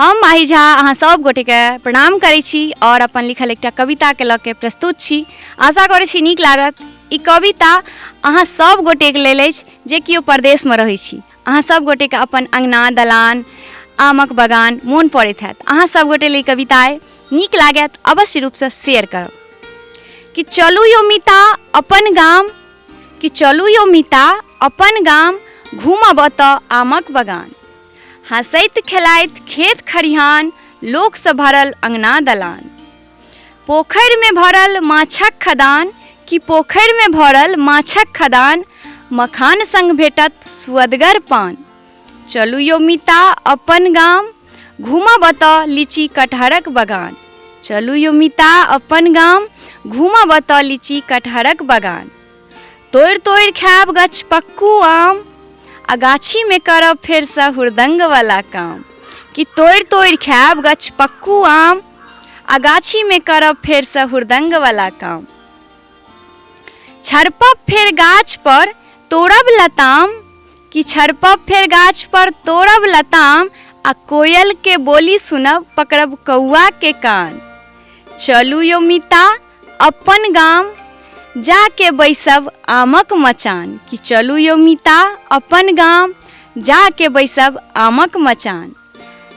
हम माही झा अहाँ सब गोटेके प्रणाम करै छी आओर अपन लिखल एकटा कविताके लऽ के प्रस्तुत छी। आशा करै छी नीक लागत। ई कविता अहाँ सब गोटेके लेल अछि जे केओ परदेशमे रहै छी। अहाँ सब गोटेके अपन अङ्गना दलान आमक बगान मोन पड़ैत हैत। अहाँ सब गोटे लेल ई कविता अइ, नीक लागत अवश्य रूपसँ शेयर करब। कि चलू यौ मिता अपन गाम, कि चलू यौ मिता अपन गाम, घूमब ओतऽ आमक बगान। हँसैत खेलाइत खेत खरिहान, लोकसँ भरल अङ्गना दलान। पोखरिमे भरल माछक खदान, कि पोखरिमे भरल माछक खदान, मखान संग भेटत सुअदगर पान। चलू यौ मिता अपन गाम, घूमब ओतऽ लीची कटहरक बगान। चलू यौ मिता अपन गाम, घूमब ओतऽ लीची कटहरक बगान। तोड़ि तोड़ि खायब गछपक्कू आम, आ गाछीमे करब फेरसँ हुड़दङ्गवला काम। कि तोड़ि तोड़ि खायब गछपक्कू आम, आ गाछीमे करब फेरसँ हुड़दङ्गवला काम। छड़पब फेर गाछपर तोड़ब लताम, कि छड़पब फेर गाछपर तोड़ब लताम, आ कोयलके बोली सुनब पकड़ब कौआके कान। चलू यौ मिता अपन गाम, जाके बैसब आमक मचान। कि चलू यौ मिता अपन गाम, जाके बैसब आमक मचान।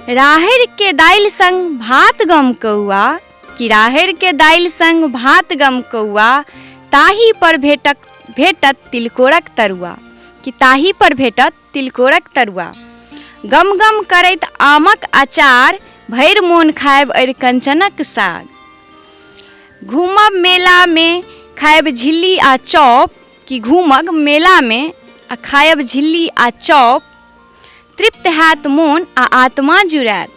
राहड़िके दालि संग भात गम कौआ, कि राहड़िके दालि संग भात गम कौआ, ताहि पर भेटक भेटत तिलकोरक तरुआ। कि ताहि पर भेटत तिलकोरक तरुआ। गम गम करैत आमक अचार, भरि मोन खायब अरिकञ्चनक साग। घूमब मेलामे खायब झिल्ली आ चॉप, कि घूमब मेलामे आ खायब झिल्ली आ चॉप, तृप्त हैत मोन आ आत्मा जुड़ायत।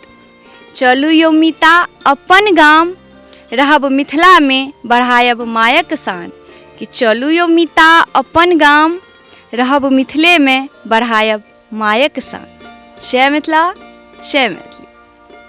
चलू यौ मिता अपन गाम, रहब मिथिलामे बढ़ायब मायक शान। कि चलू यौ मिता अपन गाम, रहब मिथिलेमे बढ़ायब मायक शान। जय मिथिला, जय मिथिला।